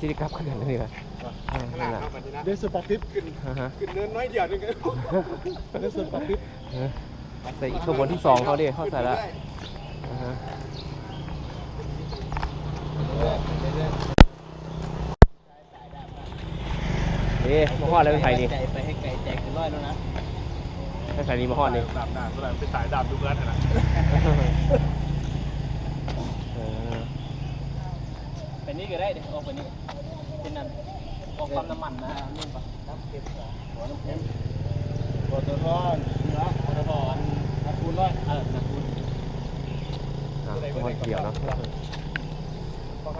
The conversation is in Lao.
ຊິໄດ້ກັບຄືກັນນີ້ລະ. ເອີ ນັ້ນລະ ເດ້ ສະປາຕິດ ອາຮະ ຂຶ້ນເນີນໜ້ອຍດຽວໜຶ່ງກໍ ເດ້ ສະປາຕິດ ເອີ ໃສ່ອີກຂະບວນທີສອງເຮົາເດ້ ເຮົາໃສ່ລະ ອາຮະ ເດ້ ມາຮອດແລ້ວ ໄປນີ້ ໄປໃຫ້ໄກ ແຈກເປັນຮ້ອຍແລ້ວນະ ໄປນີ້ ມາຮອດນີ້ ດາບ ດາບ ໄປສາຍດາບຢູ່ເຮືອນຫັ້ນນະ. ເອີ ໄປນີ້ກໍໄດ້ເດ້ ອອກໄປນີ້ ເປັນນັ້ນ ອອກປ້ຳນ້ຳມັນນະ ແມ່ນປະ? ນ້ຳເຄັມ ບໍ່ ປຕທ ນີ້ຫວາ ປຕທ ອັນ ນາຄູນນ້ອຍ ເອີ ນາຄູນ ອ່າ ຮອດດຽວເນາະ.